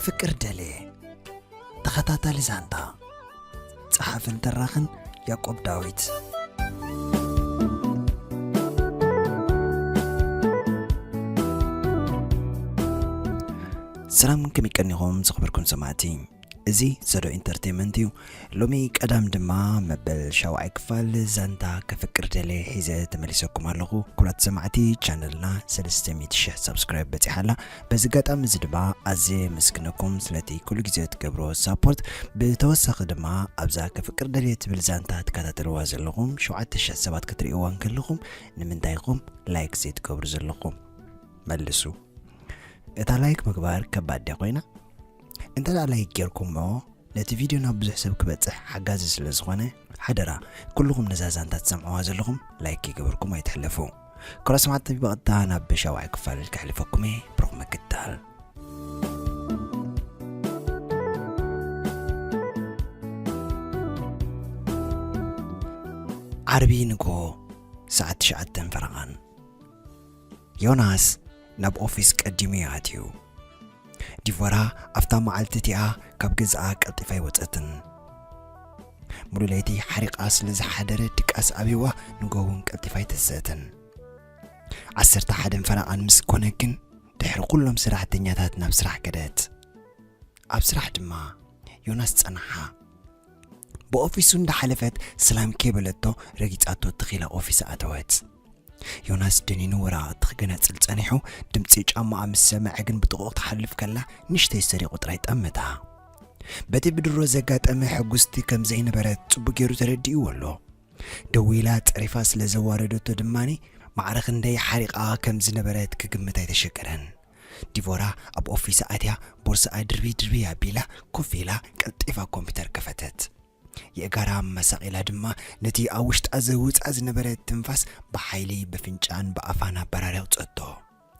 ፍቅር ደሌ። ተኸታታሊ ዛንታ። ጸሓፍን ተራኽን ያዕቆብ ዳዊት። ሰላም፣ ከመይ ቀኒኹም ዝኽበርኩም ሰማዕቲ? እዚ ዞዶ ኢንተርቴይመንት እዩ። ሎሚ ቀዳም ድማ መበል ሻውዓይ ክፋል ዛንታ ከፍቅር ደሌ ሒዘ ተመሊሰኩም ኣለኹ። ክቡራት ሰማዕቲ፣ ቻነልና ሰለስተ ሚእቲ ሽሕ ሳብስክራይብ በጺሓ ኣላ። በዚ ኣጋጣሚ እዚ ድማ ኣዝየ የመስግነኩም ስለቲ ኩሉ ግዜ እትገብርዎ ሳፖርት። ብተወሳኺ ድማ ኣብዛ ከፍቅር ደሌ ትብል ዛንታ ትከታተልዋ ዘለኹም ሸውዓተ ሽሕ ሰባት ክትርእይዋ እንከለኹም ንምንታይ ኢኹም ላይክ ዘይትገብሩ ዘለኹም? መልሱ። እታ ላይክ ምግባር ከባድ ድያ ኮይና? እንተ ደኣ ላይክ ጌርኩሞ፣ ነቲ ቪድዮ ናብ ብዙሕ ሰብ ክበጽሕ ሓጋዚ ስለ ዝኾነ፣ ሓደራ ኩልኹም ነዛ ዛንታ ትሰምዕዋ ዘለኹም ላይክ ከይገበርኩም ኣይትሕለፉ። ክቡራት ሰማዕቲ፣ ብቐጥታ ናብ ሻውዓይ ክፋል ከሕልፈኩም እየ። ብሩኽ ምክትታል። ዓርቢ ንግሆ ሰዓት ትሽዓተ ፈረቓን። ዮናስ ናብ ኦፊስ ቀዲሙ እዩ ኣትዩ። ዲቮራ ኣብታ መዓልቲ እቲኣ ካብ ገዛኣ ቀልጢፋ ኣይወጸትን። ሙሉእ ለይቲ ሓሪቓ ስለ ዝሓደረ ድቃስ ኣብይዋ ንግሆ እውን ቀልጢፋ ኣይተሰእትን። ዓሰርተ ሓደን ፈረቓን ምስ ኮነ ግን ድሕሪ ኩሎም ሰራሕተኛታት ናብ ስራሕ ከደት። ኣብ ስራሕ ድማ ዮናስ ጸናሓ። ብኦፊሱ እንዳሓለፈት ሰላም ከይበለቶ ረጊጻቶ ትኺላ ኦፊስ ኣተወት። ዮናስ ደኒኑ ወረቓቕቲ ክገናጽል ጸኒሑ፣ ድምጺ ጫማኣ ምስ ሰምዐ ግን ብጥቑቕ ትሓልፍ ከላ ንእሽተይ ሰሪቑ ጥራይ ጠመታ። በቲ ብድሮ ዘጋጠመ ሕጉስቲ ከም ዘይነበረት ጽቡቕ ገይሩ ተረዲእዎ ኣሎ። ደዊላ ጸሪፋ ስለ ዘዋረደቶ ድማኒ ማዕረ ክንደይ ሓሪቓ ከም ዝነበረት ክግምት ኣይተሸገረን። ዲቮራ ኣብ ኦፊሳ ኣትያ ቦርሳኣ ድርቢ ድርቢ ኣቢላ ኮፍ ኢላ ቀልጢፋ ኮምፒተር ከፈተት። የእጋራ መሳቒላ ድማ ነቲ ኣብ ውሽጣ ዘውጻ ዝነበረ ትንፋስ ብሓይሊ በፍንጫን ብኣፋን ኣበራሪቑ ጸቶ።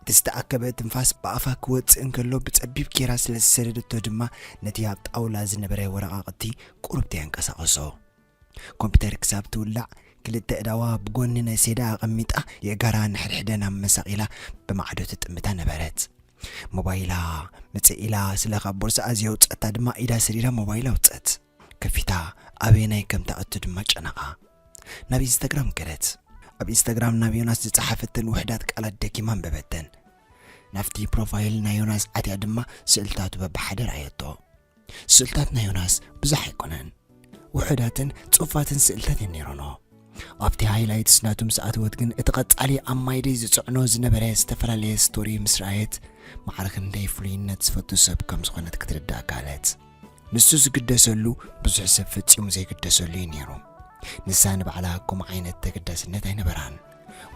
እቲ ዝተኣከበ ትንፋስ ብኣፋ ክወጽእ እንከሎ ብጸቢብ ጌራ ስለ ዝሰደደቶ ድማ ነቲ ኣብ ጣውላ ዝነበረ ወረቓቕቲ ቁሩብ ተየንቀሳቐሶ። ኮምፒተር ክሳብ ትውላዕ ክልተ እዳዋ ብጎኒ ናይ ሴዳ ኣቐሚጣ የእጋራ ንሕድሕደን ኣመሳቒላ ብማዕዶ ትጥምታ ነበረት። ሞባይላ ምጽእ ኢላ ስለ ካብ ቦርሳኣ ዘየውጸታ ድማ ኢዳ ሰዲዳ ሞባይል ኣውጸት። ከፊታ ኣበየናይ ከም ትኣቱ ድማ ጨነቓ። ናብ ኢንስታግራም ከደት። ኣብ ኢንስታግራም ናብ ዮናስ ዝጸሓፈተን ውሕዳት ቃላት ደጊማ ኣንበበተን። ናብቲ ፕሮፋይል ናይ ዮናስ ኣትያ ድማ ስእልታቱ በብሓደ ረኣየቶ። ስእልታት ናይ ዮናስ ብዙሕ ኣይኮነን። ውሑዳትን ጽፉፋትን ስእልታት እየን ነይረኖ። ኣብቲ ሃይላይትስ ናቱ ምስ ኣተወት ግን እቲ ቀጻሊ ኣብ ማይደይ ዝጽዕኖ ዝነበረ ዝተፈላለየ ስቶሪ ምስ ረኣየት ማዕረ ክንደይ ፍሉይነት ዝፈቱ ሰብ ከም ዝኾነት ክትርዳእ ከኣለት። ንሱ ዝግደሰሉ ብዙሕ ሰብ ፈጺሙ ዘይግደሰሉ እዩ ነይሩ። ንሳ ንባዕላ ከምኡ ዓይነት ተገዳስነት ኣይነበራን።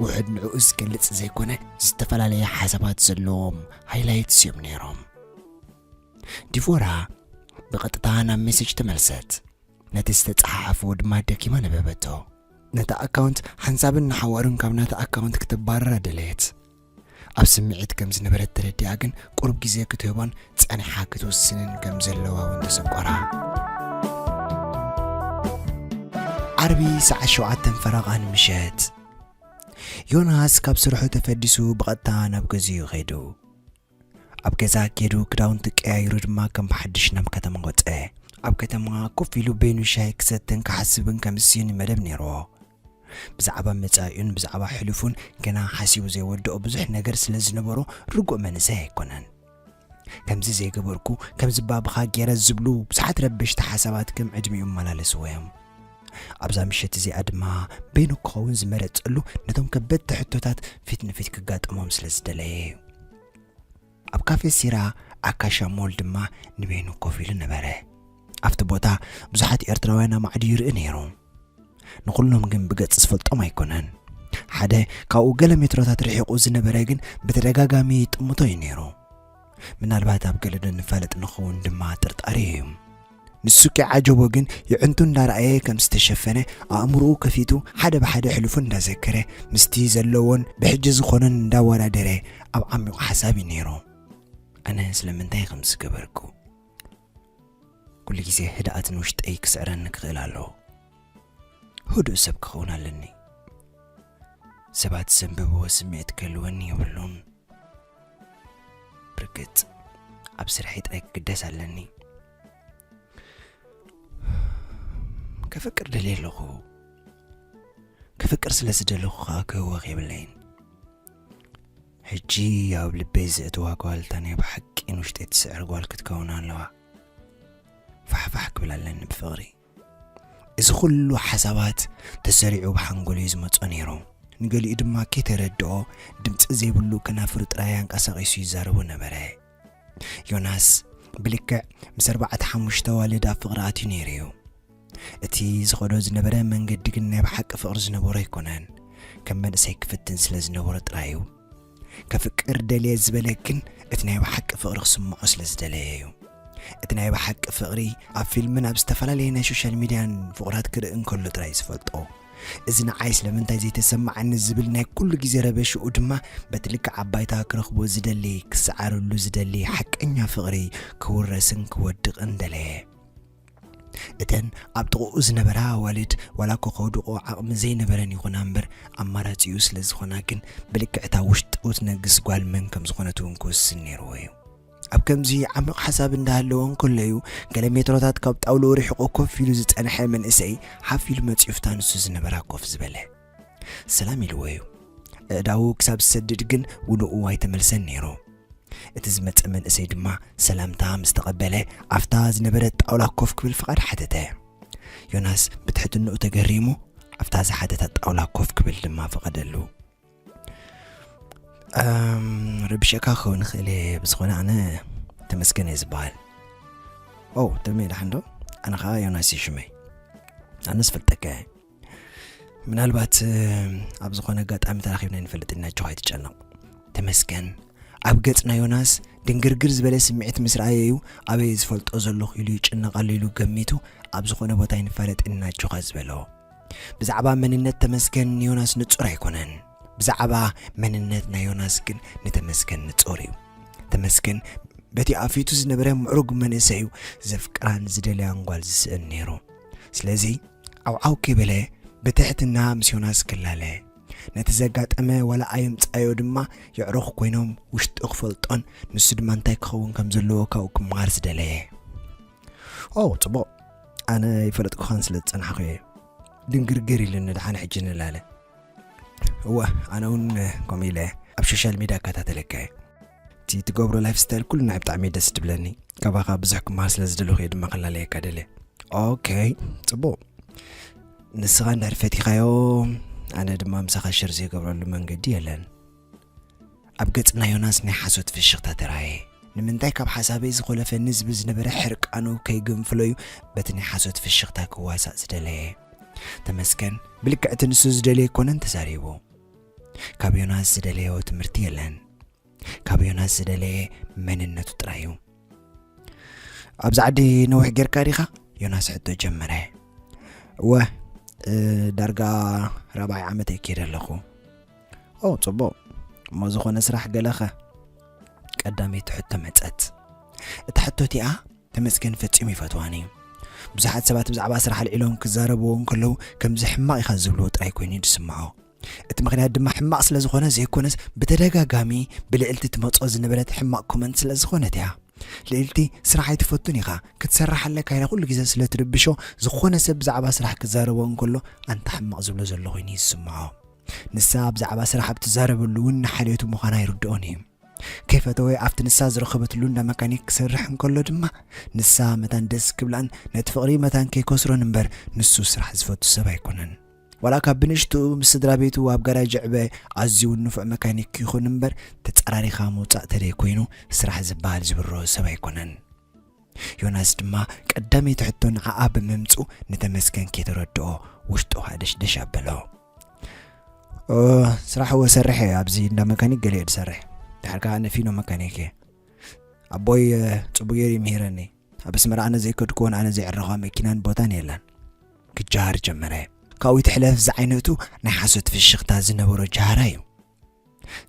ውሑድ ንዕኡ ዝገልጽ ዘይኮነ ዝተፈላለየ ሓሳባት ዘለዎም ሃይላይትስ እዮም ነይሮም። ዲቮራ ብቐጥታ ናብ ሜሴጅ ተመልሰት። ነቲ ዝተጸሓሓፍዎ ድማ ደኪማ ነበበቶ። ነታ ኣካውንት ሓንሳብን ንሓዋሩን ካብ ናታ ኣካውንት ክተባረራ ደለየት። ኣብ ስምዒት ከም ዝነበረት ተረዲኣ ግን ቁሩብ ግዜ ክትህቦን ጸኒሓ ክትውስንን ከም ዘለዋ እውን ተሰቆራ። ዓርቢ ሰዓት ሸውዓተን ፈረቓን ምሸት ዮናስ ካብ ስርሑ ተፈዲሱ ብቐጥታ ናብ ገዝኡ ከይዱ። ኣብ ገዛ ከይዱ ክዳውንቲ ቀያይሩ ድማ ከም ብሓድሽ ናብ ከተማ ወጸ። ኣብ ከተማ ኮፍ ኢሉ በይኑ ሻሂ ክሰትን ክሓስብን ከምስዩን መደብ ነይርዎ። ብዛዕባ መጻኢኡን ብዛዕባ ሕሉፉን ገና ሓሲቡ ዘይወድኦ ብዙሕ ነገር ስለ ዝነበሮ ርጉእ መንእሰይ ኣይኮነን። ከምዚ ዘይገበርኩ፣ ከምዚ ባብኻ ገይረ ዝብሉ ብዙሓት ረበሽቲ ሓሳባት ከም ዕድሚኡ ይመላለስዎ እዮም። ኣብዛ ምሸት እዚኣ ድማ በይኑ ክኸውን ዝመረጸሉ ነቶም ከበድቲ ሕቶታት ፊት ንፊት ክጋጠሞም ስለ ዝደለየ እዩ። ኣብ ካፌ ሲራ ኣካሻ ሞል ድማ ንበይኑ ኮፍ ኢሉ ነበረ። ኣብቲ ቦታ ብዙሓት ኤርትራውያን ኣማዕድዩ ይርኢ ነይሩ። ንኹሎም ግን ብገጽ ዝፈልጦም ኣይኮነን። ሓደ ካብኡ ገለ ሜትሮታት ርሒቑ ዝነበረ ግን ብተደጋጋሚ ይጥምቶ እዩ ነይሩ። ምናልባት ኣብ ገለ ዶ ንፋለጥ ንኸውን ድማ ጥርጣሬ እዩ። ንሱ ከይዓጀቦ ግን የዕንቱ እንዳረኣየ ከም ዝተሸፈነ ኣእምሮኡ ከፊቱ ሓደ ብሓደ ሕሉፉ እንዳዘከረ ምስቲ ዘለዎን ብሕጂ ዝኾነን እንዳወዳደረ ኣብ ዓሚቑ ሓሳብ እዩ ነይሩ። ኣነ ስለምንታይ ከም ዝገበርኩ? ኩሉ ግዜ ህድኣት ንውሽጠይ ክስዕረኒ ክኽእል ኣለዎ። ህዱእ ሰብ ክኸውን ኣለኒ። ሰባት ዘንብብዎ ስምዒት ክህልወኒ የብሉን። ብርግጽ፣ ኣብ ስርሐይ ጥራይ ክግደስ ኣለኒ። ከፍቅር ደልየ ኣለኹ። ከፍቅር ስለ ዝደለኹ ኸኣ ክህወኽ የብለይን። ሕጂ ኣብ ልበይ ዘእትዋ ጓል እታ ናይ ብሓቂ ንውሽጠይ ትስዕር ጓል ክትከውን ኣለዋ። ፋሕፋሕ ክብል ኣለኒ ብፍቕሪ። እዚ ኩሉ ሓሳባት ተሰሪዑ ብሓንጎለይ ዝመጾ ነይሩ። ንገሊኡ ድማ ከይተረድኦ ድምጺ ዘይብሉ ከናፍሩ ጥራይ ኣንቀሳቒሱ ይዛረቦ ነበረ። ዮናስ ብልክዕ ምስ ኣርባዕተ ሓሙሽተ ኣዋልድ ኣብ ፍቕሪ ኣትዩ ነይሩ እዩ። እቲ ዝኸዶ ዝነበረ መንገዲ ግን ናይ ብሓቂ ፍቕሪ ዝነበሮ ኣይኮነን። ከም መንእሰይ ክፍትን ስለ ዝነበሮ ጥራይ እዩ። ከፍቅር ደልየ ዝበለ ግን እቲ ናይ ብሓቂ ፍቕሪ ክስምዖ ስለ ዝደለየ እዩ። እቲ ናይ ብሓቂ ፍቕሪ ኣብ ፊልምን ኣብ ዝተፈላለየ ናይ ሶሻል ሚድያን ፍቑራት ክርኢ እንከሎ ጥራይ ዝፈልጦ። እዚ ንዓይ ስለምንታይ ዘይተሰማዓኒ ዝብል ናይ ኩሉ ግዜ ረበሽኡ ድማ በቲ ልክዕ ኣባይታ ክረኽቦ ዝደሊ፣ ክሰዓረሉ ዝደሊ ሓቀኛ ፍቕሪ ክውረስን ክወድቕን ደለየ። እተን ኣብ ጥቕኡ ዝነበራ ኣዋልድ ዋላ እኮ ከውድቖ ዓቕሚ ዘይነበረን ይኹና እምበር ኣማራጺኡ ስለ ዝኾና ግን ብልክዕ እታ ውሽጡ ትነግስ ጓል መን ከም ዝኾነት እውን ክውስን ነይርዎ እዩ። ኣብ ከምዚ ዓሚቕ ሓሳብ እንዳሃለወ እንከሎ እዩ ገለ ሜትሮታት ካብ ጣውልኡ ርሒቑ ኮፍ ኢሉ ዝጸንሐ መንእሰይ ሓፍ ኢሉ መጺኡ ፍታ ንሱ ዝነበራ ኮፍ ዝበለ። ሰላም ኢልዎ እዩ። ኣእዳዉ ክሳብ ዝሰድድ ግን ውንኡ ኣይተመልሰን ነይሩ። እቲ ዝመጸ መንእሰይ ድማ ሰላምታ ምስ ተቐበለ ኣብታ ዝነበረት ጣውላ ኮፍ ክብል ፍቓድ ሓተተ። ዮናስ ብትሕትንኡ ተገሪሙ ኣብታ ዝሓተታ ጣውላ ኮፍ ክብል ድማ ፈቐደሉ። ረቢሸካ ክኸውን ይኽእል እየ፣ ብዝኾነ ኣነ ተመስገን እየ ዝበሃል። ኦ ተሜ ደሓን ዶ? ኣነ ኸዓ ዮናስ እዩ ሽመይ። ኣነስ ፈልጠካ እየ። ምናልባት ኣብ ዝኾነ ኣጋጣሚ ተራኺብና ኣይንፈልጥን ኢና፣ ኣጆኻ ኣይትጨነቕ። ተመስገን ኣብ ገጽ ናይ ዮናስ ድንግርግር ዝበለ ስምዒት ምስ ረኣየ እዩ ኣበይ ዝፈልጦ ዘለኹ ኢሉ ይጭነቕ ኣሎ ኢሉ ገሚቱ ኣብ ዝኾነ ቦታ ኣይንፋለጥን ኢና ኣጆኻ ዝበሎ። ብዛዕባ መንነት ተመስገን ንዮናስ ንጹር ኣይኮነን። ብዛዕባ መንነት ናይ ዮናስ ግን ንተመስገን ንጹር እዩ። ተመስገን በቲ ኣብ ፊቱ ዝነበረ ምዕሩግ መንእሰይ እዩ ዘፍቅራን ዝደልያን ጓል ዝስእን ነይሩ። ስለዚ ዓውዓው ከይበለ ብትሕትና ምስ ዮናስ ክላለ። ነቲ ዘጋጠመ ዋላ ኣይምጻዮ ድማ የዕሩኽ ኮይኖም ውሽጡ ክፈልጦን ንሱ ድማ እንታይ ክኸውን ከም ዘለዎ ካብኡ ክመሃር ዝደለየ። ኦ ጽቡቕ፣ ኣነ ይፈለጥኩኻን ስለ ዝጸናሕኹ እየ። ድንግርግር ኢሉኒ፣ ደሓን ሕጂ ንላለ። እወ፣ ኣነ እውን ከምኡ ኢለ ኣብ ሶሻል ሚድያ እከታተለካ እየ። እቲ ትገብሮ ላይፍ ስታይል ኩሉ ናይ ብጣዕሚ ደስ ድብለኒ። ካባኻ ብዙሕ ክመሃር ስለ ዝደለኹ እየ ድማ ክላለየካ ደልየ። ኦኬ፣ ጽቡቕ። ንስኻ እንድሕር ፈቲኻዮ፣ ኣነ ድማ ምሳኻ ሸር ዘይገብረሉ መንገዲ የለን። ኣብ ገጽ ናይ ዮናስ ናይ ሓሶት ፍሽኽታ ተራእየ። ንምንታይ ካብ ሓሳበይ ዝኾለፈኒ ዝብል ዝነበረ ሕርቃኑ ከይግንፍሎ እዩ በቲ ናይ ሓሶት ፍሽኽታ ክዋሳእ ዝደለየ። ተመስገን ብልክዕ እቲ ንሱ ዝደለየ ኣይኮነን ተዛሪቡ። ካብ ዮናስ ዝደለዮ ትምህርቲ የለን። ካብ ዮናስ ዝደለየ መንነቱ ጥራይ እዩ። ኣብዚ ዓዲ ነዊሕ ጌርካ ዲኻ? ዮናስ ሕቶ ጀመረ። እወ፣ እ፣ ዳርጋ ራብዓይ ዓመት እከይድ ኣለኹ። ኦ፣ ጽቡቕ። እሞ ዝኾነ ስራሕ ገለኸ? ቀዳመይቲ ሕቶ መጸት። እታ ሕቶ እቲኣ ተመስገን ፈጺሙ ይፈትዋን እዩ። ብዙሓት ሰባት ብዛዕባ ስራሕ ኣልዒሎም ክዛረብዎ እንከለዉ ከምዚ ሕማቕ ኢኻ ዝብልዎ ጥራይ ኮይኑ እዩ ዝስምዖ። እቲ ምኽንያት ድማ ሕማቕ ስለ ዝኾነ ዘይኮነስ ብተደጋጋሚ ብልዕልቲ ትመጾ ዝነበረት ሕማቕ ኮመንት ስለ ዝኾነት እያ። ልዕልቲ ስራሕ ኣይትፈቱን ኢኻ፣ ክትሰርሕ ኣለካ ኢላ ኩሉ ግዜ ስለ ትርብሾ ዝኾነ ሰብ ብዛዕባ ስራሕ ክዛረቦ እንከሎ ኣንታ ሕማቕ ዝብሎ ዘሎ ኮይኑ እዩ ዝስምዖ። ንሳ ብዛዕባ ስራሕ ኣብ ትዛረበሉ እውን ንሓልዮቱ ምዃና ኣይርድኦን እዩ። ከይፈተወ ኣብቲ ንሳ ዝረኸበትሉ እንዳ መካኒክ ክሰርሕ እንከሎ ድማ ንሳ መታን ደስ ክብላን ነቲ ፍቕሪ መታን ከይከስሮን እምበር ንሱ ስራሕ ዝፈቱ ሰብ ኣይኮነን። ዋላ ካብ ብንእሽትኡ ምስ ስድራ ቤቱ ኣብ ጋራጅ ይዕበ ኣዝዩ ንፉዕ መካኒክ ይኹን እምበር ተጻራሪኻ ምውጻእ ተደይ ኮይኑ ስራሕ ዝበሃል ዝብሮ ሰብ ኣይኮነን። ዮናስ ድማ ቀዳመይቲ ሕቶ ንዓኣ ብምምጽኡ ንተመስገን ከይተረድኦ ውሽጡ ሃደሽደሽ ኣበሎ። ኦ፣ ስራሕ እወ ሰርሕ እየ፣ ኣብዚ እንዳ መካኒክ ገለ እየ ዝሰርሕ። ድሓር ከኣ ኣነ ፊኖ መካኒክ እየ። ኣቦይ፣ እ፣ ጽቡቅ ገይሩ ይምሂረኒ። ኣብ ኣስመራ ኣነ ዘይከድክዎን ኣነ ዘይዕረኻ መኪናን ቦታን የላን። ክጀሃር ጀመረ። ካብኡ ይትሕለፍ ዝዓይነቱ ናይ ሓሶት ፍሽኽታ ዝነበሮ ጀሃራ እዩ።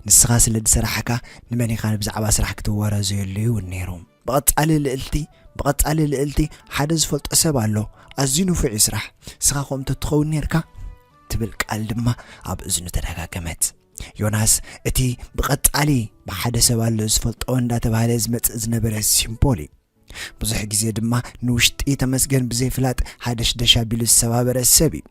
ንስኻ ስለ ዝሰራሕካ ንመን ኢኻ ብዛዕባ ስራሕ ክትዋረዘየሉ እውን ነይሩ። ብቐጻሊ ልእልቲ፣ ብቐጻሊ ልእልቲ ሓደ ዝፈልጦ ሰብ ኣሎ። ኣዝዩ ንፉዕ እዩ ስራሕ። ንስኻ ከምኡ እንተትኸውን ነይርካ ትብል ቃል ድማ ኣብ እዝኑ ተደጋገመት። ዮናስ እቲ ብቐጻሊ ብሓደ ሰብ ኣሎ ዝፈልጦ እንዳተባህለ ዝመጽእ ዝነበረ ሲምቦል እዩ። ብዙሕ ግዜ ድማ ንውሽጢ ተመስገን ብዘይፍላጥ ሃደሽደሽ ኣቢሉ ዝሰባበረ ሰብ እዩ።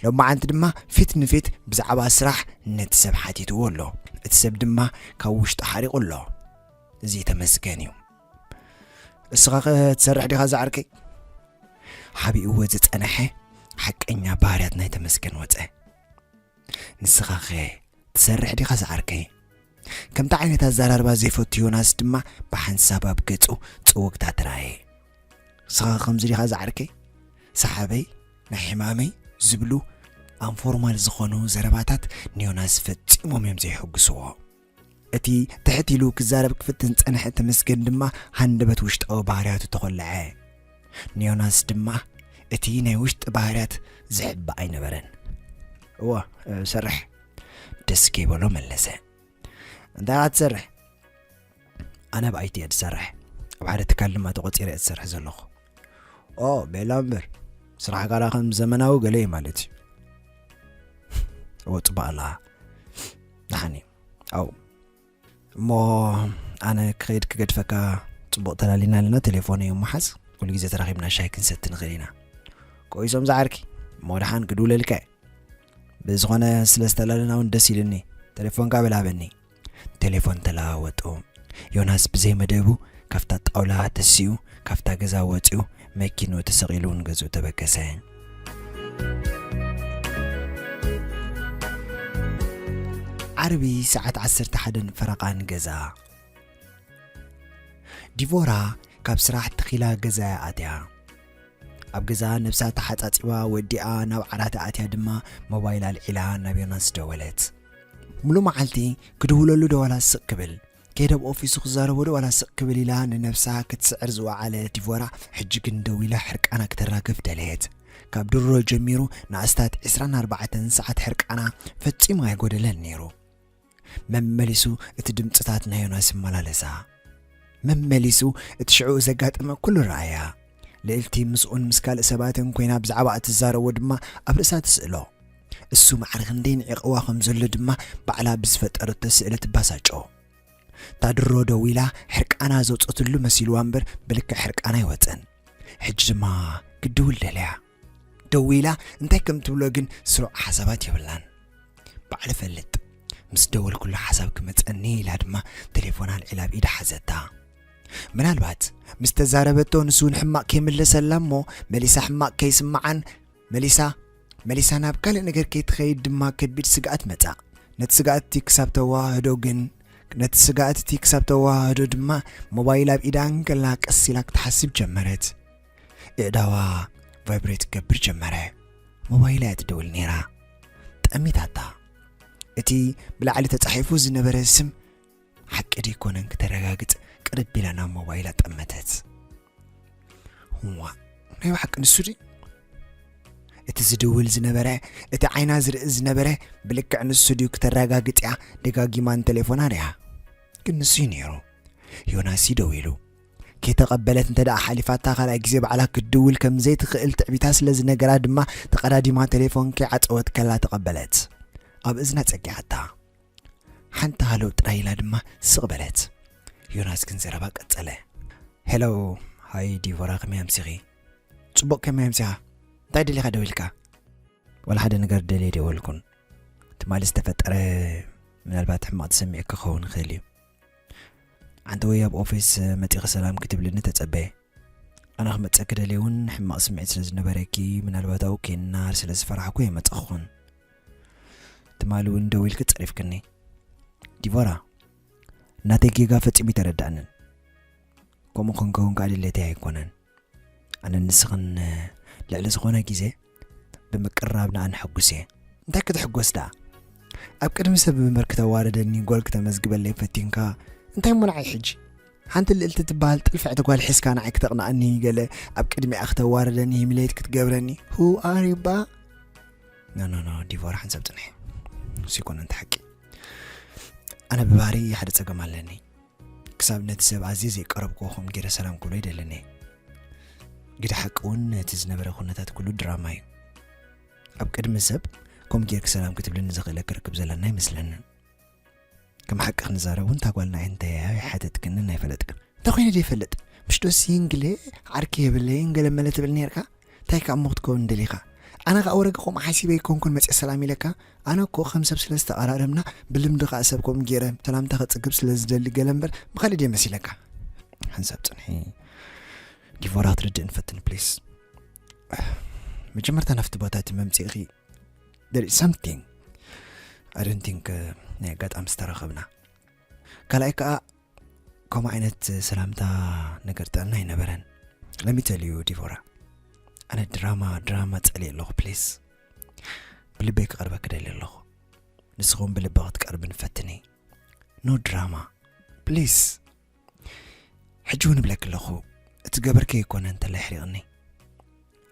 ሎማዓንቲ ድማ ፊት ንፊት ብዛዕባ ስራሕ ነቲ ሰብ ሓቲትዎ ኣሎ። እቲ ሰብ ድማ ካብ ውሽጡ ሓሪቑ ኣሎ። እዚ ተመስገን እዩ። እስኻ ኸ ትሰርሕ ዲኻ ዝዓርከይ? ሓቢእዎ ዝጸንሐ ሓቀኛ ባህርያት ናይ ተመስገን ወጸ። ንስኻ ኸ ትሰርሕ ዲኻ ዝዓርከይ? ከምቲ ዓይነት ኣዘራርባ ዘይፈቱ ዮናስ ድማ ብሓንሳብ ኣብ ገጹ ጽውግታ ተራእየ። ንስኻ ከምዚ ዲኻ ዝዓርከይ? ሰሓበይ፣ ናይ ሕማመይ ዝብሉ ኣንፎርማል ዝኾኑ ዘረባታት ንዮናስ ፈጺሞም እዮም ዘይሕጉስዎ። እቲ ትሕት ኢሉ ክዛረብ ክፍትን ዝጸንሐ ተመስገን ድማ ሃንደበት ውሽጣዊ ባህርያቱ ተኾልዐ። ንዮናስ ድማ እቲ ናይ ውሽጢ ባህርያት ዝሕባእ ኣይነበረን። እወ፣ እሰርሕ። ደስ ከይበሎ መለሰ። እንታይ ኢኻ ትሰርሕ? ኣነ ኣብ ኣይቲ እየ ዝሰርሕ። ኣብ ሓደ ትካል ድማ ተቖጺረ እየ ዝሰርሕ ዘለኹ። ኦ፣ ቤላ እምበር። ስራሕካ ደኣ ከም ዘመናዊ ገለ እዩ ማለት እዩ። እወ፣ ጽቡቕ ኣለኻ። ደሓን እዩ። ኣው። እሞ ኣነ ክኸይድ ክገድፈካ፣ ጽቡቕ ተላሊና ኣለና፣ ቴሌፎነይ እሞ ሓዝ፣ ኩሉ ግዜ ተራኺብና ሻሂ ክንሰቲ ንኽእል ኢና። ቆይሶም ዝዓርኪ፣ እሞ ደሓን ክድውለልካ እየ። ብዝኾነ ስለ ዝተላለና እውን ደስ ኢሉኒ፣ ቴሌፎንካ በል ሃበኒ። ቴሌፎን ተለዋወጡ። ዮናስ ብዘይ መደቡ ካብታ ጣውላ ተሲኡ፣ ካብታ ገዛ ወጺኡ፣ መኪንኡ ተሰቒሉ ንገዝኡ ተበገሰ። ዓርቢ ሰዓት ዓሰርተ ሓደን ፈረቓን ገዛ። ዲቮራ ካብ ስራሕ ተኺላ ገዛ እያ ኣትያ። ኣብ ገዛ ነብሳ ተሓጻጺባ ወዲኣ ናብ ዓራት ኣትያ ድማ ሞባይል ኣልዒላ ናብ ዮናስ ደወለት። ሙሉ መዓልቲ ክድውለሉ ደዋላ ስቕ ክብል፣ ከይደ ኣብ ኦፊሱ ክዛረቦ ደዋላ ስቕ ክብል ኢላ ንነብሳ ክትስዕር ዝወዓለ ዲቮራ፣ ሕጂ ግን ደዊላ ሕርቃና ክተራግፍ ደለየት። ካብ ድሮ ጀሚሩ ንኣስታት ዕስራን ኣርባዕተን ሰዓት ሕርቃና ፈጺሙ ኣይጎደለን ነይሩ። መመሊሱ እቲ ድምጽታት ናይ ዮናስ ይመላለሳ። መመሊሱ እቲ ሽዑ ዘጋጠመ ኩሉ ረኣያ። ልእልቲ ምስኡን ምስ ካልእ ሰባትን ኮይና ብዛዕባ እትዛረቦ ድማ ኣብ ርእሳ ትስእሎ። እሱ ማዕረ ክንደይ ንዒቕዋ ከም ዘሎ ድማ ባዕላ ብዝፈጠረቶ ስእሊ ትባሳጮ። ታድሮ ደዊላ ሕርቃና ዘውጸትሉ መሲልዋ እምበር ብልክዕ ሕርቃና ኣይወጸን። ሕጂ ድማ ክድውል ደልያ። ደዊላ እንታይ ከም ትብሎ ግን ስሩዕ ሓሳባት የብላን። ባዕለ ፈልጥ፣ ምስ ደወልኩሉ ሓሳብ ክመጸኒ ኢላ ድማ ቴሌፎና ኣልዒላ ኣብ ኢዳ ሓዘታ። ምናልባት ምስ ተዛረበቶ ንሱ ንሕማቕ ከይምለሰላ እሞ መሊሳ ሕማቕ ከይስምዓን መሊሳ መሊሳ ናብ ካልእ ነገር ከይትኸይድ ድማ ከቢድ ስግኣት መጻ። ነቲ ስግኣት እቲ ክሳብ ተዋህዶ ግን ነቲ ስግኣት እቲ ክሳብ ተዋህዶ ድማ ሞባይል ኣብ ኢዳ እንከላ ቀስ ኢላ ክትሓስብ ጀመረት። እእዳዋ ቫይብሬት ክገብር ጀመረ። ሞባይላ እያ ትደውል ነይራ። ጠሚታታ። እቲ ብላዕሊ ተጻሒፉ ዝነበረ ስም ሓቂ ደይኮነን ክተረጋግጽ ቅርብ ኢላ ናብ ሞባይላ ጠመተት። ዋ፣ ናይ ብሓቂ ንሱ ድዩ? እቲ ዝድውል ዝነበረ፣ እቲ ዓይና ዝርኢ ዝነበረ ብልክዕ ንሱ ድዩ ክተረጋግጽ እያ ደጋጊማ ንቴሌፎና ሪኣ። ግን ንሱ እዩ ነይሩ። ዮናስ እዩ ደዊሉ። ከይተቐበለት እንተ ደኣ ሓሊፋታ፣ ካልኣይ ግዜ ባዕላ ክትድውል ከም ዘይትኽእል ትዕቢታ ስለ ዝነገራ ድማ፣ ተቐዳዲማ ቴሌፎን ከይዓጸወት ከላ ተቐበለት። ኣብ እዝና ጸጊዓታ። ሓንቲ ሃሎ ጥራይ ኢላ ድማ ስቕ በለት። ዮናስ ግን ዘረባ ቀጸለ። ሄሎ፣ ሃይ ዲቮራ፣ ከመይ ኣምሲኺ? ጽቡቕ፣ ከመይ ኣምሲኻ? እንታይ ደሊኻ ደዊልካ? ዋላ ሓደ ነገር ደልየ ደወልኩን። ትማሊ ዝተፈጠረ ምናልባት ሕማቕ ተሰሚዑ ክኸውን ይኽእል እዩ። ኣንተ ወይ ኣብ ኦፊስ መጺኺ ሰላም ክትብልኒ ተጸበየ። ኣነ ክመጸኪ ደልየ እውን ሕማቕ ስምዒት ስለ ዝነበረኪ፣ ምናልባት ኣብኡ ከይንነሃር ስለ ዝፈራሕኩ ኣይመጸኹን። ትማሊ እውን ደዊልኪ ጸሪፍክኒ። ዲቮራ፣ ናተይ ጌጋ ፈጺሙ ኣይተረድኣንን። ከምኡ ክንከውን ከኣ ድሌተይ ኣይኮነን። ኣነን ንስኽን ልዕሊ ዝኾነ ግዜ ብምቅርራብና ኣንሕጉስ እየ። እንታይ ክትሕጎስ ደኣ? ኣብ ቅድሚ ሰብ እምበር ክተዋርደኒ፣ ጎል ክተመዝግበለይ ፈቲንካ፣ እንታይ እሞ ንዓይ ሕጂ? ሓንቲ ልእልቲ ትበሃል ጥልፍዕቲ ጓል ሒዝካ ንዓይ ክተቕንኣኒ፣ ገለ ኣብ ቅድሚኣ ክተዋርደኒ፣ ሂሚሌት ክትገብረኒ? Who are you ባ? ኖ፣ ኖ፣ ኖ፣ ዲቮራ ሓንሳብ ጽንሒ። እሱ ይኮነ እንተ ሓቂ። ኣነ ብባህሪ ሓደ ጸገም ኣለኒ። ክሳብ ነቲ ሰብ ኣዝየ ዘይቀረብክዎ ከም ገይረ ሰላም ክብሎ ይደልን እየ። ግደ ሓቂ እውን እቲ ዝነበረ ኩነታት ኩሉ ድራማ እዩ። ኣብ ቅድሚ ሰብ ከምኡ ጌርኪ ሰላም ክትብልኒ ዘኽእለኪ ርክብ ዘለና ኣይመስለንን። ከም ሓቂ ክንዛረብ እውን፣ እታ ጓልና እንታይ እያ ኣይሓተትክንን ኣይፈለጥክን። እንታይ ኮይነ ደይፈልጥ? ምሽ ዶ ሲንግለ ዓርኪ የብለይን ገለ መለ ትብል ነርካ? እንታይ ከኣ እሞ ክትከውን ደሊኻ? ኣነ ከኣ ወረገ ከምኡ ሓሲበ ኣይኮንኩን መጽየ ሰላም ኢለካ። ኣነ እኮ ከም ሰብ ስለ ዝተቐራረብና፣ ብልምዲ ከኣ ሰብ ከምኡ ገይረ ሰላምታ ከጽግብ ስለ ዝደሊ ገለ እምበር ብኻልእ ድየ መሲለካ? ሓንሳብ ጽንሒ ዲቮራ ክትርድእኒ ፈትን ፕሊስ። መጀመርታ ናብቲ ቦታ እቲ መምጽእኺ there is something I don't think፣ uh፣ ናይ ኣጋጣሚ ዝተራኸብና። ካልኣይ ከኣ ከምኡ ዓይነት ሰላምታ ነገር ጥዕና ኣይነበረን። ለሚተልዩ ዲቮራ፣ ኣነ ድራማ ድራማ ጸልየ ኣለኹ ፕሊስ። ብልበይ ክቐርበ ክደሊ ኣለኹ። ንስኹም ብልበ ክትቀርብን ፈትኒ። ኖ ድራማ ፕሊስ። ሕጂ እውን እብለኪ ኣለኹ፣ እቲ ገበርከ ኣይኮነ እንተላይ ሕሪቕኒ፣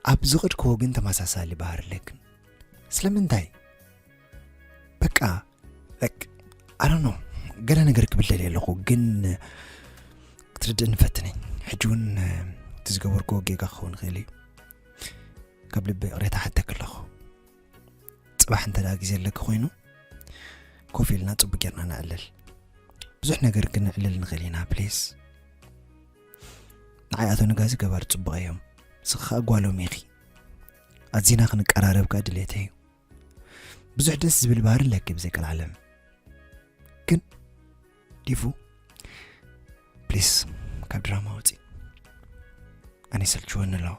ኣብ ዝኸድክዎ ግን ተመሳሳሊ ባህሪ ኣለክን። ስለምንታይ? በቃ፣ like፣ I don't know፣ ገለ ነገር ክብል ደልየ ኣለኹ፣ ግን ክትርድእኒ ፈትኒ። ሕጂ እውን እቲ ዝገበርክዎ ጌጋ ክኸውን ይኽእል እዩ። ካብ ልቢ ይቕሬታ ሓተኪ ኣለኹ። ጽባሕ እንተ ደኣ ግዜ ኣለኪ ኮይኑ፣ ኮፍ ኢልና ጽቡቕ ጌርና ነዕልል። ብዙሕ ነገር ግን ነዕልል ንኽእል ኢና ፕሊስ። ንዓይ ኣቶ ንጋዚ ገባር ጽቡቕ እዮም። ንስኺ ከኣ ጓሎም ኢኺ። ኣዚና ክንቀራረብ ከኣ ድሌተይ እዩ። ብዙሕ ደስ ዝብል ባህሪ ኣለኪ ብዘይ ቀልዓለም። ግን ዲፉ ፕሊስ ካብ ድራማ ውጺ። ኣነ ይሰልችወኒ ኣለዎ።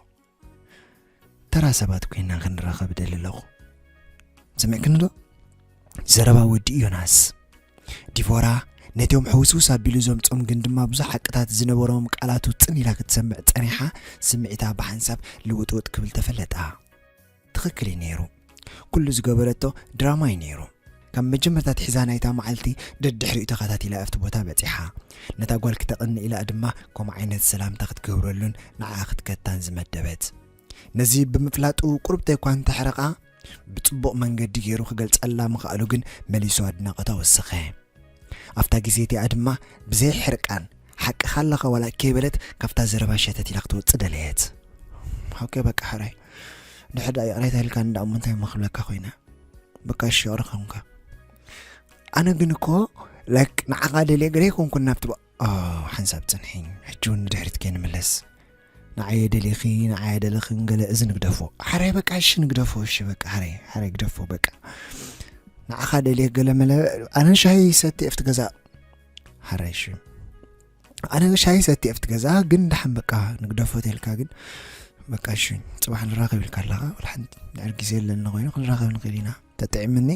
ተራ ሰባት ኮይና ክንራኸብ እደሊ ኣለኹ። ሰሚዕክኒ ዶ? ዘረባ ወዲ ዮናስ። ዲቮራ ነቶም ሕውስውስ ኣቢሉ ዘምጾም ግን ድማ ብዙሕ ሓቅታት ዝነበሮም ቃላቱ ጽን ኢላ ክትሰምዕ ጸኒሓ፣ ስምዒታ ብሓንሳብ ልውጥውጥ ክብል ተፈለጣ። ትኽክል እዩ ነይሩ። ኩሉ ዝገበረቶ ድራማ እዩ ነይሩ። ካብ መጀመርታ ትሒዛ ናይታ መዓልቲ ደድሕሪኡ ተኸታቲላ ኣብቲ ቦታ በጺሓ። ነታ ጓል ክተቕንእ ኢላ ድማ ከምኡ ዓይነት ሰላምታ ክትገብረሉን ንዓኣ ክትከታን ዝመደበት። ነዚ ብምፍላጡ ቁሩብተይ እኳ እንተሕረቓ፣ ብጽቡቕ መንገዲ ገይሩ ክገልጸላ ምኽኣሉ ግን መሊሱ ኣድናቖታ ወሰኸ። ኣብታ ግዜ እቲኣ ድማ ብዘይ ሕርቃን፣ ሓቅኻ ኣለኻ ዋላ ከይበለት ካብታ ዘረባ ሸተት ኢላ ክትወጽእ ደለየት። ኦኬ በቃ ሕራይ፣ ድሕር ደኣ ይቕሬታ ኢልካ እንዳ እሞ እንታይ እሞ ክብለካ ኮይነ? በቃ እሺ ይቕረ ኸንካ። ኣነ ግን እኮ ላይክ ንዓኻ ደልየ ገለ ኣይኮንኩን ናብቲ ባ-፣ ኦ፣ ሓንሳብ ጽንሒ፣ ሕጂ እውን ንድሕሪት ከይንምለስ። ንዓየ ደሊኺ፣ ንዓየ ደለኽን ገለ እዚ ንግደፎ። ሓራይ በቃ እሺ ንግደፎ፣ እሺ በቃ ሓራይ፣ ሓራይ ግደፎ በቃ። ንዓኻ ደልየ ገለ መለ፣ ኣነ ሻሂ ሰቲ ኣብቲ ገዛ። ሓራይ እሺ። ኣነ ሻሂ ሰቲ ኣብቲ ገዛ፣ ግን ደሓን በቃ ንግደፎ ተልካ ግን በቃ እሺ፣ ጽባሕ ንራኸብ ኢልካ ኣለኻ። ወላ ሓንቲ ድሕሪ ግዜ ኣለና ኮይኑ ክንራኸብ ንኽእል ኢና። ተጥዕምኒ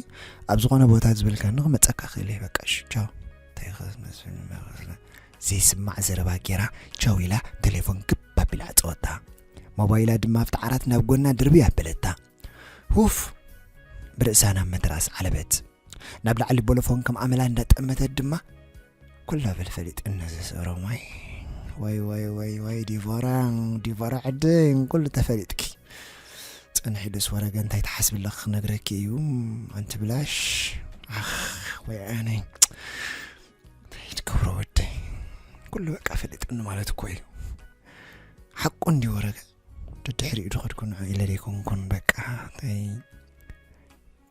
ኣብ ዝኾነ ቦታ ዝበልካኒ ክመጸካ ክእል እየ። በቃ እሺ፣ ቻው። እንታይ ከ መስፍን መ-፣ ዘይስማዕ ዘረባ ጌራ ቻው ኢላ ተሌፎን ክብ ኣቢላ ዓጸወታ። ሞባይላ ድማ ኣብቲ ዓራት ናብ ጎና ድርቢ ኣበለታ። ሁፍ! ብርእሳ ናብ መትራስ ዓለበት። ናብ ላዕሊ ቦሎፎን ከም ኣመላ እንዳጠመተት ድማ፣ "ኩላ በል ፈሊጥኒ እዚ ስዕሮም፣ ዋይ፣ ዋይ፣ ዋይ፣ ዋይ፣ ዋይ፣ ዲቮራ፣ ዲቮራ ዓደይ፣ ኩሉ ተፈሊጥኪ። ጸንሒ ዶስ ወረገ እንታይ ትሓስቢ ኣለኺ ክነግረኪ እዩ፣ ኣንቲ ብላሽ። ኣኽ፣ ወይ ኣነይ። እንታይ ትገብሮ ወደይ? ኩሉ በቃ ፈሊጥኒ ማለት እኮ እዩ። ሓቁ እንዲ ወረገ። ደድሕሪኡ ዶ ከድኩ ንዑ ኢለ ደይኮንኩን በቃ፣ እንታይ?"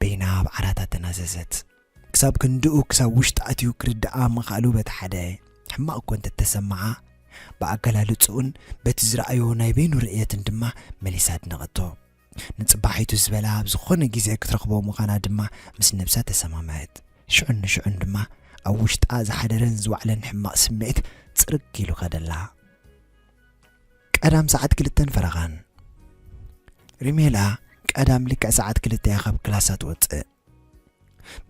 በይና ኣብ ዓራት ኣተናዘዘት። ክሳብ ክንድኡ ክሳብ ውሽጢ ኣትዩ ክርድኣ ምኽኣሉ በቲ ሓደ ሕማቕ እኮ እንተተሰምዓ፣ ብኣገላልጽኡን በቲ ዝረኣዮ ናይ በይኑ ርእየትን ድማ መሊሳ ኣድነቐቶ። ንጽባሒቱ ዝበላ ኣብ ዝኾነ ግዜ ክትረኽቦ ምዃና ድማ ምስ ነብሳ ተሰማምዐት። ሽዑን ንሽዑን ድማ ኣብ ውሽጣ ዝሓደረን ዝዋዕለን ሕማቕ ስምዒት ጽርግ ኢሉ ከደላ። ቀዳም ሰዓት ክልተን ፈረቓን። ሪሜላ ቀዳም ልክዕ ሰዓት ክልተ እያ ካብ ክላሳ ትወጽእ።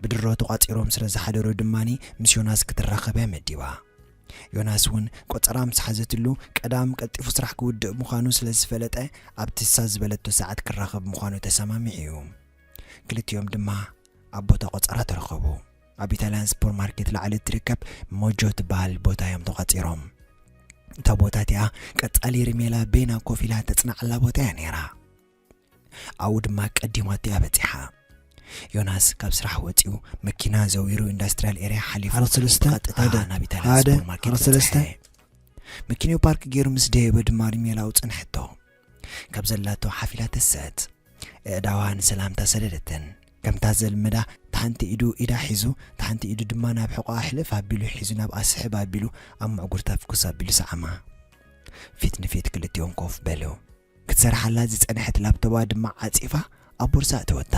ብድሮ ተቋጺሮም ስለ ዝሓደሩ ድማኒ ምስ ዮናስ ክትራኸብ እያ መዲባ። ዮናስ እውን ቆጸራ ምስ ሓዘትሉ ቀዳም ቀልጢፉ ስራሕ ክውድእ ምዃኑ ስለ ዝፈለጠ ኣብቲ እሳ ዝበለቶ ሰዓት ክራኸብ ምዃኑ ተሰማሚዑ እዩ። ክልቲኦም ድማ ኣብ ቦታ ቆጸራ ተረኸቡ። ኣብ ኢታልያን ሱፐርማርኬት ላዕሊ እትርከብ ሞጆ ትበሃል ቦታ እዮም ተቋጺሮም። እታ ቦታ እቲኣ ቀጻሊ ሪሜላ በይና ኮፍ ኢላ ተጽናዓላ ቦታ እያ ነይራ። ኣብኡ ድማ ቀዲማቶ እያ በጺሓ። ዮናስ ካብ ስራሕ ወጺኡ መኪና ዘዊሩ ኢንዳስትሪያል ኤርያ ሓሊፉ ዓራት ሰለስተ፣ ብቐጥታ ሓደ፣ ናብ ኢታልያን ሓደ፣ ሱፐርማርኬት ዓራት ሰለስተ። በጽሐ። መኪንኡ ፓርክ ገይሩ ምስ ደየበ ድማ ሪሜላ ኣብኡ ጸንሐቶ። ካብ ዘላቶ ሓፍ ኢላ ተሰት። ኣእዳዋ ንሰላምታ ሰደደተን። ከምታ ዘልመዳ፣ ታሓንቲ ኢዱ ኢዳ ሒዙ፣ ታሓንቲ ኢዱ ድማ ናብ ሕቖኣ ሕልፍ ኣቢሉ ሒዙ፣ ናብ ኣስሕብ ኣቢሉ፣ ኣብ ምዕጉርታ ፍኩስ ኣቢሉ ሰዓማ። ፊት ንፊት ክልቲኦም ኮፍ በሉ። ክትሰርሓላ ዝጸንሐት ላፕቶባ ድማ ዓጺፋ ኣብ ቦርሳ ኣእተወታ።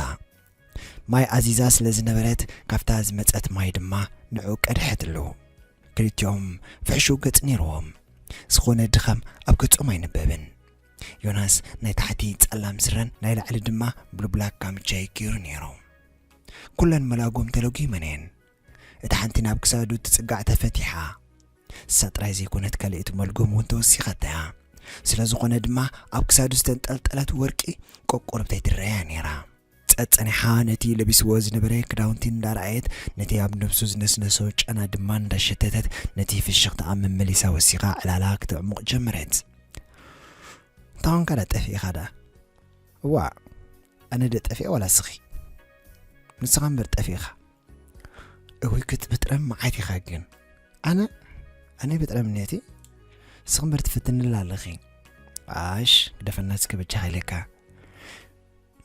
ማይ ኣዚዛ ስለ ዝነበረት፣ ካብታ ዝመጸት ማይ ድማ ንዕኡ ቀድሐትሉ። ክልቲኦም ፍሕሹው ገጽ ነይርዎም። ዝኾነ ድኻም ኣብ ገጾም ኣይነበብን። ዮናስ ናይ ታሕቲ ጸላም ስረን ናይ ላዕሊ ድማ ብሉ ብላክ ካምቻ ገይሩ ነይሩ። ኩለን መላጎም ተለጒመን እየን። እታ ሓንቲ ናብ ክሳዱ ትጽጋዕ ተፈቲሓ። እሳ ጥራይ ዘይኮነት ካልኣይቲ መልጎም እውን ተወሲኻታ እያ። ስለ ዝኾነ ድማ ኣብ ክሳዱ ዝተንጠልጠለት ወርቂ ቆቆርብተይ ትረኣያ ነይራ። ጸጸኒሓ ነቲ ለቢስዎ ዝነበረ ክዳውንቲ እንዳረኣየት፣ ነቲ ኣብ ነብሱ ዝነስነሶ ጨና ድማ እንዳሸተተት፣ ነቲ ፍሽኽታኣ መመሊሳ ወሲኻ ዕላላ ክተዕሙቕ ጀመረት። እንታይ ኾንካ ዳ ጠፊእኻ ዳ? እዋ፣ ኣነ ደ ጠፊኤ ዋላ እስኺ? ንስኻ እምበር ጠፊእኻ። እውይ ክትብጥረም መዓት ኢኻ ግን። ኣነ ኣነ ብጥረም ነቲ እስኺ እምበር ትፍትንላ ኣለኺ። ኣሽ ግደፈና እስኪ በጃኻ ኢለካ።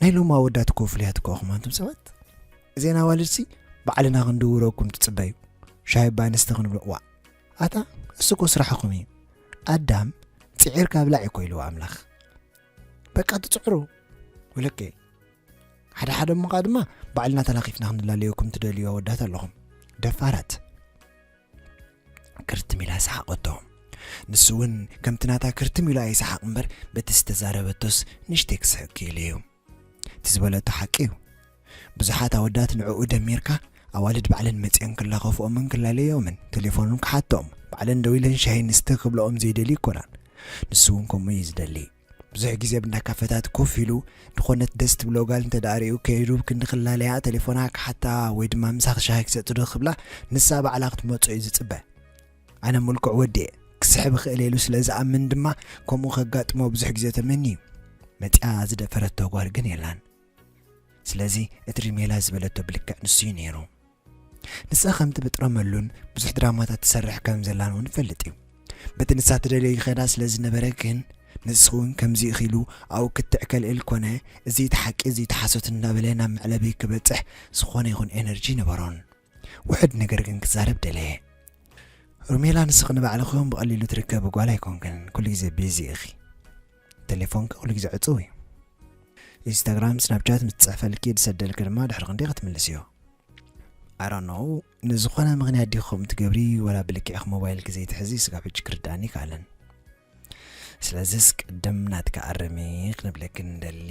ናይ ሎም ኣወዳት እኮ ፍሉያት እኮ ኢኹም ኣንቱም ሰባት። እዘን ኣዋልድሲ ባዕልና ክንድውረኩም ትጽበዩ። ሻሂ ባንስቲ ክንብሎ ዋ። ኣታ እሱ እኮ ስራሕኹም እዩ። ኣዳም ጽዒርካ ብላዕ እኮ ኢልዎ ኣምላኽ። በቃ ትጽዕሩ። ወለከ ሓደ ሓደ እሞኻ ድማ ባዕልና ተላኺፍና ክንላለየኩም ትደልዩ ኣወዳት ኣለኹም። ደፋራት። ክርትም ኢላ ሰሓቐቶ። ንሱ እውን ከምቲ ናታ ክርትም ኢሉ ኣይሰሓቕ እምበር፣ በቲ ዝተዛረበቶስ ንእሽተይ ክስሕቅ ክኢሉ እዩ። እቲ ዝበለቶ ሓቂ እዩ። ብዙሓት ኣወዳት ንዕኡ ደሚርካ፣ ኣዋልድ ባዕለን መጺአን ክላኸፍኦምን ክላለዮምን ቴሌፎኖም ክሓትኦም፣ ባዕለን ደዊለን ሻሂ ንስተ ክብልኦም ዘይደልዩ ይኮናን። ንሱ እውን ከምኡ እዩ ዝደሊ። ብዙሕ ግዜ ኣብ እንዳ ካፈታት ኮፍ ኢሉ፣ ዝኾነት ደስ ትብሎ ጓል እንተ ደኣ ርእዩ፣ ከይዱ ክንዲ ክላለያ፣ ቴሌፎና ክሓታ ወይ ድማ ምሳኺ ሻሂ ክሰቲ ዶ ክብላ፣ ንሳ ባዕላ ክትመጾ እዩ ዝጽበ። ኣነ ምልኩዕ ወዲ እየ፣ ክስሕብ እኽእል እየ ኢሉ ስለ ዝኣምን ድማ፣ ከምኡ ከጋጥሞ ብዙሕ ግዜ ተመንዩ። መጺኣ ዝደፈረቶ ጓል ግን የላን። ስለዚ እቲ ሪሜላ ዝበለቶ ብልክዕ ንሱ እዩ ነይሩ። ንሳ ከም ትብጥረመሉን ብዙሕ ድራማታት ትሰርሕ ከም ዘላን እውን ይፈልጥ እዩ። በቲ ንሳ ትደልዮ ይኸዳ ስለ ዝነበረ ግን፣ ንሱ እውን ከምዚ ኢኺሉ ኣብኡ ክትዕ ከልእል ኮነ፣ እዚ እቲ ሓቂ፣ እዚ እቲ ሓሶት እንዳበለ ናብ መዕለቢ ክበጽሕ ዝኾነ ይኹን ኤነርጂ ነበሮን። ውሑድ ነገር ግን ክዛረብ ደለየ። ሩሜላ፣ ንስኺ ንባዕልኺ እውን ብቐሊሉ ትርከቢ ጓል ኣይኮንክን፣ ኩሉ ግዜ ቢዚ ኢኺ። ቴሌፎንኪ ኩሉ ግዜ ዕጹው እዩ። ኢንስታግራም፣ ስናፕቻት ምስ ትጽሕፈልኪ፣ ዝሰደልኪ ድማ ድሕሪ ክንደይ ክትምልስዮ? I don't know። ንዝኾነ ምኽንያት ዲኺ ከምኡ ትገብሪ፣ ወላ ብልክዕኺ ሞባይልኪ ዘይትሕዚ፣ ስጋብ ሕጂ ክርድኣኒ ኣይከኣለን። ስለዚስ ቅድም ናትኪ ኣርሚ ክንብለኪ ንደሊ።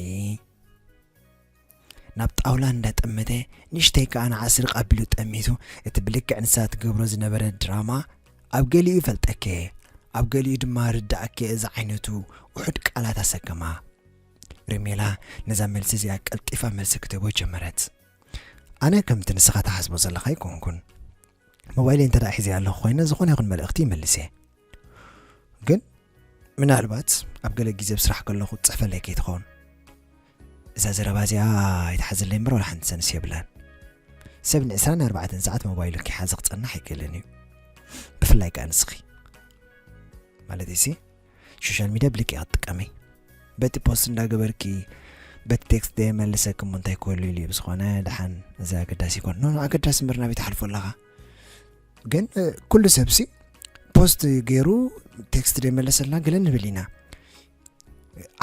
ናብ ጣውላ እንዳጠመተ፣ ንእሽተይ ከኣ ንዓስርቕ ኣቢሉ ጠሚቱ፣ እቲ ብልክዕ ንሳ ትገብሮ ዝነበረት ድራማ፣ ኣብ ገሊኡ ይፈልጠኪ፣ ኣብ ገሊኡ ድማ ርድኣኪ፣ እዚ ዓይነቱ ውሑድ ቃላት ኣሰከማ። ሪሜላ ነዛ መልሲ እዚኣ ቀልጢፋ መልሲ ክትህቦ ጀመረት። ኣነ ከምቲ ንስኻ ትሓስቦ ዘለኻ ኣይኮንኩን። ሞባይለይ እንተ ደኣ ሒዘ ኣለኹ ኮይነ፣ ዝኾነ ይኹን መልእኽቲ ይመልስ እየ። ግን ምናልባት ኣብ ገለ ግዜ ኣብ ስራሕ ከለኹ ትጽሕፈለይ ከይትኸውን። እዛ ዘረባ እዚኣ ኣይትሓዘለይ እምበር፣ ዋላ ሓንቲ ሰንስ የብላን። ሰብ ንዕስራን ኣርባዕተን ሰዓት ሞባይሉ ከይሓዘ ክጸንሕ ኣይክእልን እዩ። ብፍላይ ከኣ ንስኺ። ማለት እሲ፣ ሶሻል ሚድያ ብልክዕ ክትጥቀሚ። በቲ ፖስት እንዳገበርኪ፣ በቲ ቴክስት ደየመልሰኪ እሞ እንታይ ክህሉ ኢሉ እዩ? ብዝኾነ፣ ደሓን፣ እዚ ኣገዳሲ ይኮን። ኖ፣ ኖ፣ ኣገዳሲ እምበር ናበይ ትሓልፎ ኣለኻ? ግን፣ እ፣ ኩሉ ሰብሲ ፖስት ገይሩ ቴክስት ደየመለሰልና ገለ ንብል ኢና።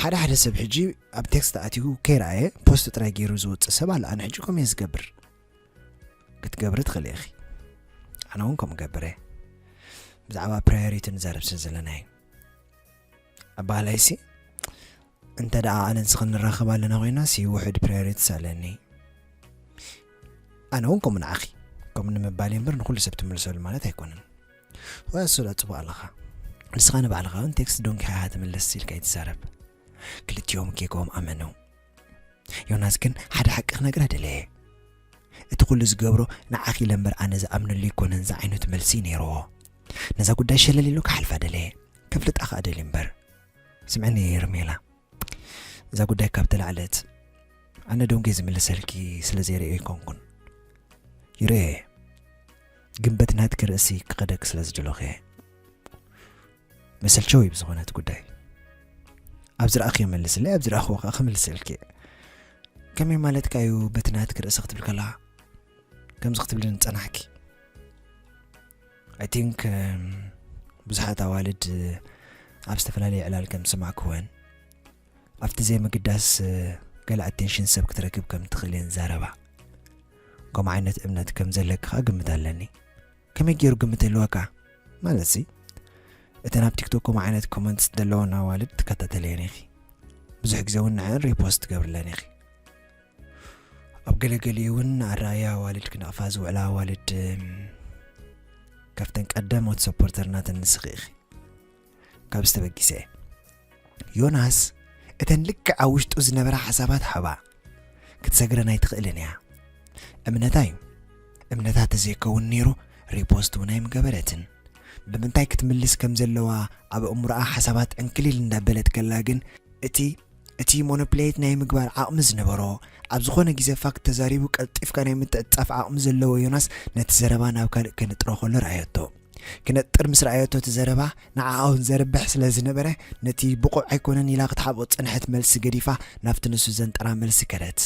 ሓደ ሓደ ሰብ ሕጂ ኣብ ቴክስት ኣትዩ ከይረኣየ ፖስት ጥራይ ገይሩ ዝወጽእ ሰብ ኣሎ። ኣነ ሕጂ ከምኡ እየ ዝገብር። ክትገብሪ ትኽእሊ ኢኺ። ኣነ እውን ከምኡ ገብር እየ። ብዛዕባ ፕራዮሪቲ ንዛረብ ስለ ዘለና እዩ። ኣባህላይሲ፣ እንተ ደኣ ኣነ ንስኽን ንራኸብ ኣለና ኮይናሲ፣ ውሑድ ፕራዮሪቲስ ኣለኒ። ኣነ እውን ከምኡ ንዓኺ። ከምኡ ንምባል እየ እምበር፣ ንኹሉ ሰብ ትምልሰሉ ማለት ኣይኮነን። ወይ እሱ ዶ ጽቡቕ ኣለኻ? ንስኻ ንባዕልኻ እውን ቴክስት ዶንኪ ሃሃ ትምልስ ኢልካ ኣይትዛረብ። ክልቲኦም ጌግኦም ኣመኑ። ዮናስ ግን ሓደ ሓቂ ክነግራ ደለየ። እቲ ኩሉ ዝገብሮ ንዓኺ ኢለ እምበር ኣነ ዝኣምነሉ ኣይኮነን ዝዓይነቱ መልሲ እዩ ነይርዎ። ነዛ ጉዳይ ሸለል ኢሉ ክሓልፋ ደለየ። ከፍልጣ ከኣ ደልዩ እምበር። ስምዕኒ ሄርሜላ፣ እዛ ጉዳይ ካብ ተላዕለት ኣነ ደንጉየ ዝምልሰልኪ ስለ ዘይርእዮ ኣይኮንኩን። ይርእዮ እየ። ግን በቲ ናትኪ ርእሲ ክኸደኪ ስለ ዝደለኹ እየ። መሰልቸው እዩ ብዝኾነ እቲ ጉዳይ። ኣብ ዝረኣኽዮ መልስለይ፣ ኣብ ዝረኣኽዎ ከኣ ክምልሰልኪ እየ። ከመይ ማለትካ እዩ በቲ ናትኪ ርእሲ ክትብል ከለኻ ከምዚ ክትብልኒ ዝጸናሕኪ? I think ብዙሓት ኣዋልድ ኣብ ዝተፈላለየ ዕላል ከም ዝሰማዕክወን ኣብቲ ዘይምግዳስ ገለ ኣቴንሽን ሰብ ክትረክብ ከም ትኽእል እየን ዝዛረባ። ከምኡ ዓይነት እምነት ከም ዘለኪ ከኣ ግምት ኣለኒ። ከመይ ገይሩ ግምት ይህልወካ? ማለትሲ እተን ኣብ ቲክቶክ ከምኡ ዓይነት ኮመንትስ ዘለወን ኣዋልድ ትከታተልየን ኢኺ። ብዙሕ ግዜ እውን ንዐን ሪፖስት ትገብርለን ኢኺ። ኣብ ገለገሊኡ እውን ኣረኣእያ ኣዋልድ ክነቕፋ ዝውዕላ ኣዋልድ ካብተን ቀደሞት ሰፖርተር ናተን ንስኺ ኢኺ። ካብ ዝተበጊሰ ዮናስ እተን ልክዕ ኣብ ውሽጡ ዝነበራ ሓሳባት ሓባ ክትሰግረን ኣይትኽእልን እያ። እምነታ እዩ። እምነታ ተዘይከውን ነይሩ ሪፖስት እውን ኣይምገበረትን። ብምንታይ ክትምልስ ከም ዘለዋ ኣብ እምሮኣ ሓሳባት ዕንክሊል እንዳበለት ከላ ግን እቲ እቲ ሞኖፕሌት ናይ ምግባር ዓቕሚ ዝነበሮ ኣብ ዝኾነ ግዜ ፋክት ተዛሪቡ ቀልጢፍካ ናይ ምትዕጻፍ ዓቕሚ ዘለዎ ዮናስ ነቲ ዘረባ ናብ ካልእ ከንጥሮ ከሎ ረኣየቶ። ክነጥር ምስ ረኣየቶ እቲ ዘረባ ንዓኣ እውን ዘርብሕ ስለ ዝነበረ ነቲ ብቑዕ ኣይኮነን ኢላ ክትሓብኦ ዝጸንሐት መልሲ ገዲፋ ናብቲ ንሱ ዘንጠራ መልሲ ከደት።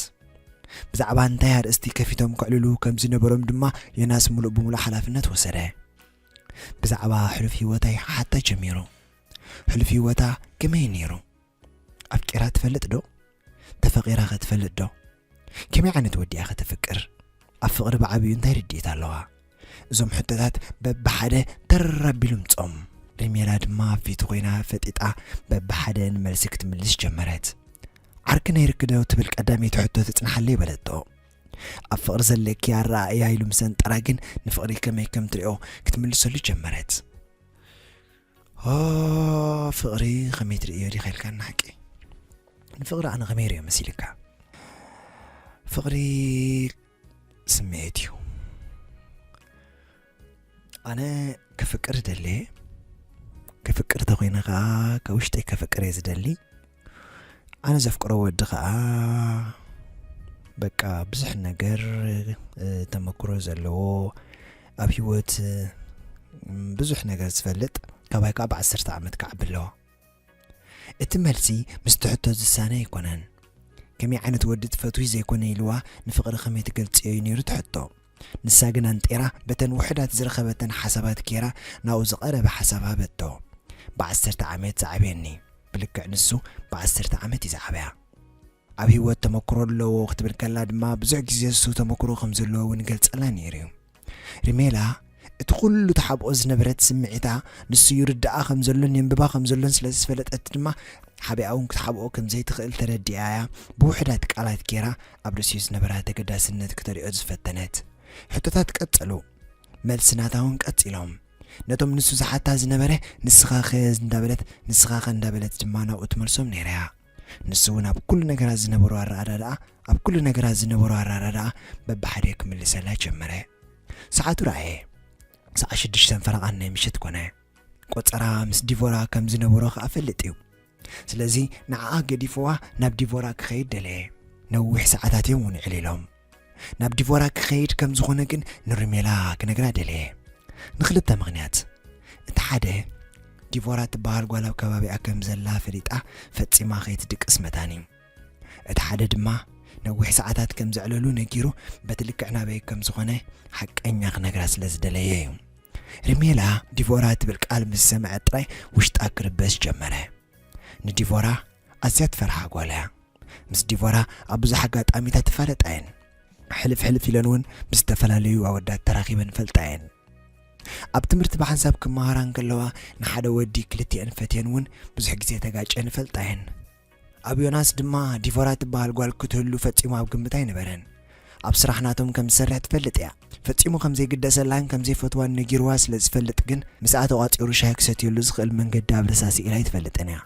ብዛዕባ እንታይ ኣርእስቲ ከፊቶም ከዕልሉ ከም ዝነበሮም ድማ ዮናስ ምሉእ ብምሉእ ሓላፍነት ወሰደ። ብዛዕባ ሕሉፍ ህይወታ ይሓታ ጀሚሩ። ሕሉፍ ህይወታ ከመይ ነይሩ? ኣፍቂራ ትፈልጥ ዶ? ተፈቂራ ከ ትፈልጥ ዶ? ከመይ ዓይነት ወዲ እያ ከተፍቅር? ኣብ ፍቕሪ ብዓብዩ እንታይ ርድኢት ኣለዋ? እዞም ሕቶታት በብሓደ ተር ኣቢሉ ምጾም። ሪሜላ ድማ ኣብ ፊቱ ኮይና ፈጢጣ በብሓደ ንመልሲ ክትምልስ ጀመረት። ዓርኪ ነይርኪ ዶ ትብል ቀዳመይቲ ሕቶ ትጽንሓለይ በለቶ። ኣብ ፍቕሪ ዘለኪ ኣረኣእያ ኢሉ ምስ ኣንጠራ ግን ንፍቕሪ ከመይ ከም ትሪኦ ክትምልሰሉ ጀመረት። ኦ ፍቕሪ ከመይ ትርእዮ ዲኻ ኢልካኒ ሓቂ? ንፍቕሪ ኣነ ከመይ ርእዮ መሲልካ? ፍቕሪ ስምዒት እዩ። ኣነ ከፍቅር ደልየ፣ ከፍቅር ተኾይነ ኸዓ ካብ ውሽጠይ ከፍቅር እየ ዝደሊ። ኣነ ዘፍቅሮ ወዲ ኸዓ በቃ ብዙሕ ነገር ተመክሮ ዘለዎ፣ ኣብ ህይወት ብዙሕ ነገር ዝፈልጥ፣ ካባይ ከዓ ብዓሰርተ ዓመት ክዓቢ ኣለዎ። እቲ መልሲ ምስቲ ሕቶ ዝሳነ ኣይኮነን። ከመይ ዓይነት ወዲ ትፈትዊ ዘይኮነ ኢልዋ ንፍቕሪ ከመይ ትገልጽዮ እዩ ነይሩ እቲ ሕቶ። ንሳ ግን ኣንጢራ በተን ውሑዳት ዝረኸበተን ሓሳባት ጌራ ናብኡ ዝቐረበ ሓሳብ ሃበቶ። ብዓሰርተ ዓመት ዝዓብየኒ፣ ብልክዕ ንሱ ብዓሰርተ ዓመት እዩ ዝዓብያ። ኣብ ህይወት ተመክሮ ኣለዎ ክትብል ከላ ድማ ብዙሕ ግዜ እሱ ተመክሮ ከም ዘለዎ እውን ይገልጸላ ነይሩ እዩ። ሪሜላ እቲ ኩሉ ትሓብኦ ዝነበረት ስምዒታ ንሱ ይርድኣ ከም ዘሎን የንብባ ከም ዘሎን ስለ ዝፈለጠት ድማ ሓቢኣ እውን ክትሓብኦ ከም ዘይትኽእል ተረዲኣ እያ ብውሑዳት ቃላት ጌራ ኣብ ርእሲኡ ዝነበራ ተገዳስነት ክተሪኦ ዝፈተነት። ሕቶታት ቀጸሉ። መልሲ ናታ እውን ቀጺሎም። ነቶም ንሱ ዝሓታ ዝነበረ ንስኻ ከ እንዳበለት ንስኻ ከ እንዳበለት ድማ ናብኡ ትመልሶም ነይራ እያ። ንሱ እውን ኣብ ኩሉ ነገራት ዝነበሮ ኣረኣዳድኣ ኣብ ኩሉ ነገራት ዝነበሮ ኣረኣዳድኣ በብሓደ ክምልሰላ ጀመረ። ሰዓቱ ረኣየ። ሰዓት ሽዱሽተን ፈረቓን ናይ ምሸት ኮነ። ቆጸራ ምስ ዲቮራ ከም ዝነበሮ ከኣ ፈልጥ እዩ። ስለዚ ንዓኣ ገዲፍዋ ናብ ዲቮራ ክኸይድ ደለየ። ነዊሕ ሰዓታት እዮም እውን ዕሊሎም። ናብ ዲቮራ ክኸይድ ከም ዝኾነ ግን ንሪሜላ ክነግራ ደለየ። ንኽልተ ምኽንያት። እቲ ሓደ ዲቮራ ትበሃል ጓል ኣብ ከባቢኣ ከም ዘላ ፈሊጣ ፈጺማ ከይትድቅስ መታን እዩ። እቲ ሓደ ድማ ነዊሕ ሰዓታት ከም ዘዕለሉ ነጊሩ በቲ ልክዕ ናበይ ከም ዝኾነ ሓቀኛ ክነግራ ስለ ዝደለየ እዩ። ሪሜላ ዲቮራ ትብል ቃል ምስ ሰምዐ ጥራይ ውሽጣ ክርበስ ጀመረ። ንዲቮራ ኣዝያ ትፈርሓ ጓል እያ። ምስ ዲቮራ ኣብ ብዙሕ ኣጋጣሚታት ይፋለጣ እየን። ሕልፍ ሕልፍ ኢለን እውን ምስ ዝተፈላለዩ ኣወዳት ተራኺበን ይፈልጣ እየን። ኣብ ትምህርቲ ብሓንሳብ ክመሃራ እንከለዋ ንሓደ ወዲ ክልቲአን ፈትየን እውን ብዙሕ ግዜ ተጋጭየን ይፈልጣ እየን። ኣብ ዮናስ ድማ ዲቮራ ትበሃል ጓል ክትህሉ ፈጺሙ ኣብ ግምት ኣይነበረን። ኣብ ስራሕ ናቶም ከም ዝሰርሕ ትፈልጥ እያ። ፈጺሙ ከም ዘይግደሰላን ከም ዘይፈትዋን ነጊርዋ ስለ ዝፈልጥ ግን ምስኣ ተቋጺሩ ሻሂ ክሰትየሉ ዝኽእል መንገዲ ኣብ ርሳስ ኢላ ኣይትፈልጥን እያ።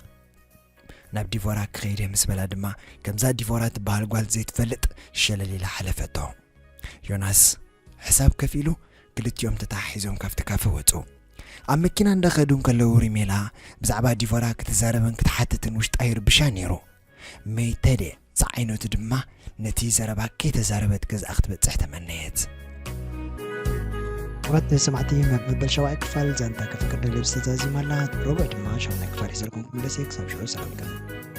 ናብ ዲቮራ ክኸይድ እየ ምስ በላ ድማ ከምዛ ዲቮራ ትበሃል ጓል ዘይትፈልጥ ሸለል ኢላ ሓለፈቶ። ዮናስ ሕሳብ ከፊሉ ክልቲኦም ተተሓሒዞም ካብቲ ካፈ ወጹ። ኣብ መኪና እንዳኸዱ እንከለዉ ሪሜላ ብዛዕባ ዲቮራ ክትዛረብን ክትሓትትን ውሽጣ ይርብሻ ነይሩ። መይተደ ዝዓይነቱ ድማ ነቲ ዘረባ ከይተዛረበት ገዝኣ ክትበጽሕ ተመነየት። ክቡራት ሰማዕቲ፣ መበል ሻውዓይ ክፋል ዛንታ ከፍቅር ደልየ ተዛዚማ ኣላ። ረቡዕ ድማ ሻውዓይ ክፋል ሒዘልኩም ክምለስ እየ። ክሳብ ሽዑ ሰላም ይግበረልና።